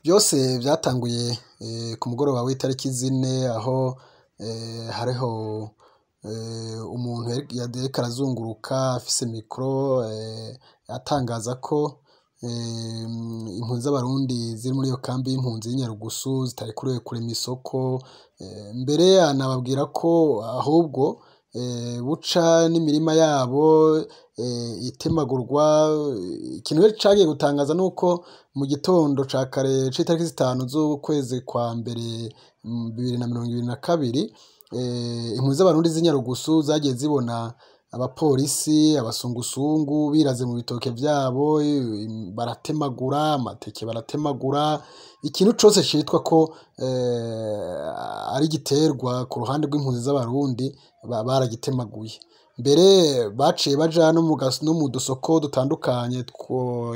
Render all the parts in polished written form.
Byose byatanguye ku mugoroba w'itariki 4, aho hariho umuntu yariko arazunguruka afise mikoro, atangaza ko impunzi z'Abarundi ziri muri iyo kambi y'impunzi y'Inyarugusu zitarekuriwe kurema isoko. Mbere anababwira ko ahubwo buca n'imirima yabo itemagurwa. Ikintu rero cagiye gutangaza nuko mu gitondo ca kare c'itariki 5 z'ukwezi kwa mbere 2022, impunzi z'Abarundi z'Inyarugusu zagiye zibona abapolisi, abasungusungu biraze mu bitoke vyabo, baratemagura amateke, baratemagura ikintu cose citwa ko ari igiterwa ku ruhande rw'impunzi z'Abarundi, baragitemaguye. Mbere baciye baja no mu dusoko dutandukanye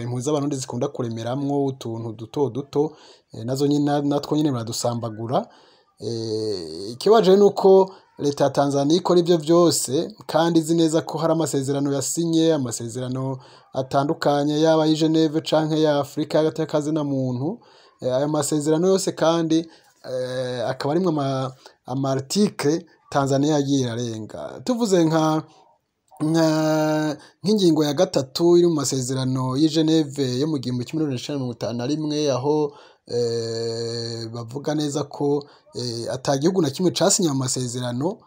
impunzi z'Abarundi zikunda kuremeramwo utuntu duto duto, nazo nyene natwo nyene baradusambagura. Ikibabaje nuko leta ya Tanzania ikora ivyo vyose kandi izi neza ko hari amasezerano yasinye, amasezerano atandukanye, yaba ay'i Geneve canke ya Afrika y'agateka kazina muntu. Ayo masezerano yose kandi akaba arimwo ama article Tanzania yagiye irarenga. Tuvuze nk'ingingo ya 3 iri mu masezerano y'i Geneve yo mu 1951, aho bavuga neza ko ata gihugu na kimwe casinye mu masezerano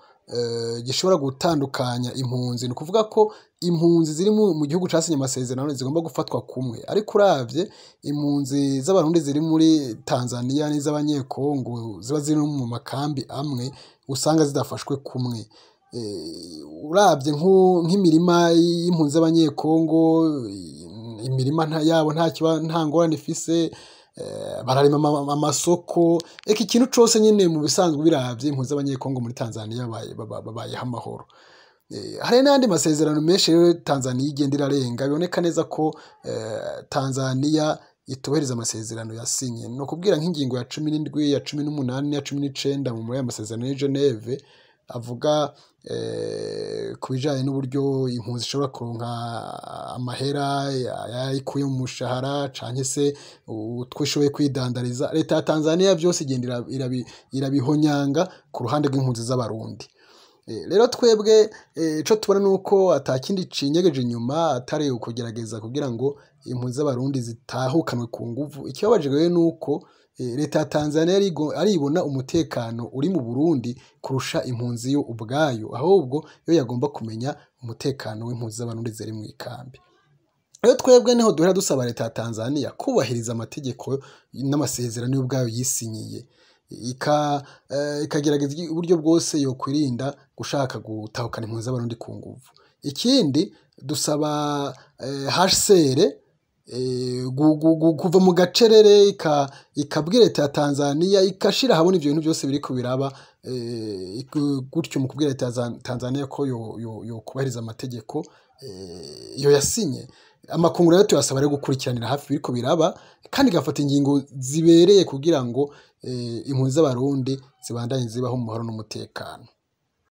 gishobora gutandukanya impunzi. Ni ukuvuga ko impunzi ziri mu gihugu casinye amasezerano zigomba gufatwa kumwe, ariko uravye impunzi z'Abarundi ziri muri Tanzania n'iz'Abanyekongo ziba ziri mu makambi amwe, usanga zidafashwe kumwe. Uravye nk'imirima y'impunzi z'Abanyekongo, imirima yabo nta ngorane ifise, bararima amasoko, eka ikintu cose nyene mu bisanzwe biravye impunzi z'Abanyekongo muri Tanzania babayeho amahoro. Hari n'ayandi masezerano menshi rero Tanzania igenda irarenga, biboneka neza ko Tanzania itubahiriza amasezerano yasinye. Ni ukubwira nk'ingingo ya 17, ya 18 n'iya 19 muri aya masezerano y'i Geneve, avuga ku bijanye n'uburyo impunzi ishobora kuronka amahera yayikuye mu mushahara canke se utwo ishoboye kwidandariza. Leta ya Tanzania vyose igenda irabihonyanga ku ruhande rw'impunzi z'Abarundi. Rero twebwe ico tubona nuko ata kindi cinyegeje inyuma atari ukugerageza kugira ngo impunzi z'Abarundi zitahukanwe ku nguvu. Ikibabaje rero nuko leta ya Tanzania aribona umutekano uri mu Burundi kurusha impunzi yo ubwayo, ahubwo yo yagomba kumenya umutekano w'impunzi z'Abarundi ziri mu ikambi. Rero twebwe niho duhera dusaba leta ya Tanzania kubahiriza amategeko n'amasezerano y'ubwayo yisinyiye, ikagerageza uburyo bwose yokwirinda gushaka gutahukana impunzi z'Abarundi ku nguvu. Ikindi dusaba HCR kuva mu gacerere, ikabwira leta ya Tanzania, ikashira ahabona ivyo bintu byose biriko biraba, gutyo mu kubwira leta ya Tanzania ko yo kubahiriza amategeko yo yasinye. Amakungu rero tuyasaba rero gukurikiranira hafi biriko biraba, kandi igafata ingingo zibereye kugira ngo impunzi z'Abarundi zibandanye zibaho mu mahoro n'umutekano.